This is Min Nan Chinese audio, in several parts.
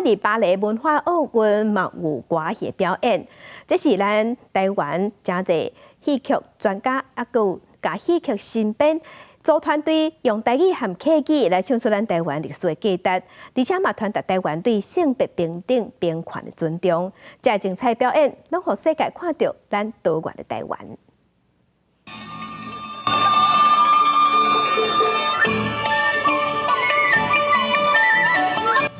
佇巴黎文化奧運嘛有歌戲表演，這是咱台灣誠濟戲曲專家啊，閣有共戲曲新編組團隊用台語和客語來唱出咱台灣歷史的價值，而且嘛傳達台灣對性別平等、平權的尊重。這精彩表演，攏予世界看著咱多元的台灣。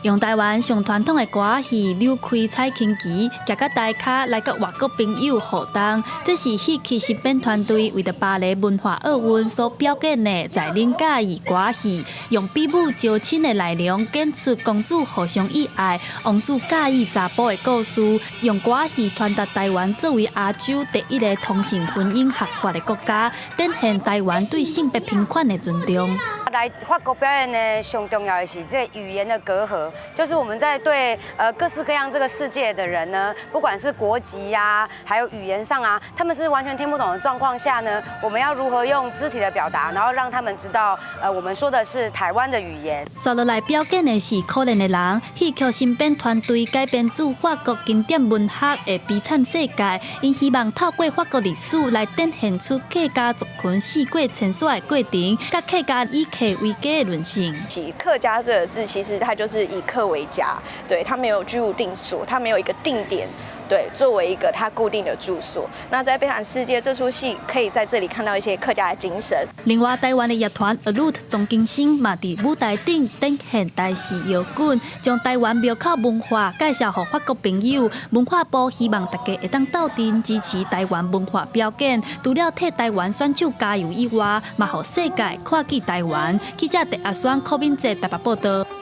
用台灣上傳統的歌戲扭開彩輕旗，行甲台跤來佮外國朋友互動。這是戲曲新編團隊為著巴黎文化奧運所表演的在恁佮意歌戲，用比武招親的內容演出公主互相意愛、王子佮意查埔的故事，用歌戲傳達台灣作為亞洲第一个同性婚姻合法的國家，展現台灣對性別平權的尊重。來法國表演呢，上重要的是這語言的隔閡，就是我們在對各式各樣這個世界的人呢，不管是國籍呀，還有語言上啊，他們是完全聽不懂的狀況下呢，我們要如何用肢體的表達，然後讓他們知道，我們說的是台灣的語言。紲落來表演的是可憐的人，戲曲新編團隊改編自法國經典文學的悲慘世界，𪜶希望透過法國歷史來展現出客家族群四過遷徙的過程，佮客家以客為家的論性。客家這個字其實它就是以客為家，對，它沒有居無定所，它沒有一個定點，對，作為一個它固定的住所。那在《悲慘世界》這齣戲，可以在這裡看到一些客家的精神。另外，台灣的樂團 A Root 張金星嘛，佇舞台頂展現台式搖滾，將台灣廟口文化介紹予法國朋友。文化部希望大家會當鬥陣支持台灣文化表演，除了替台灣選手加油以外，嘛予世界看見台灣。記者鄭阿雙、柯敏哲台北報道。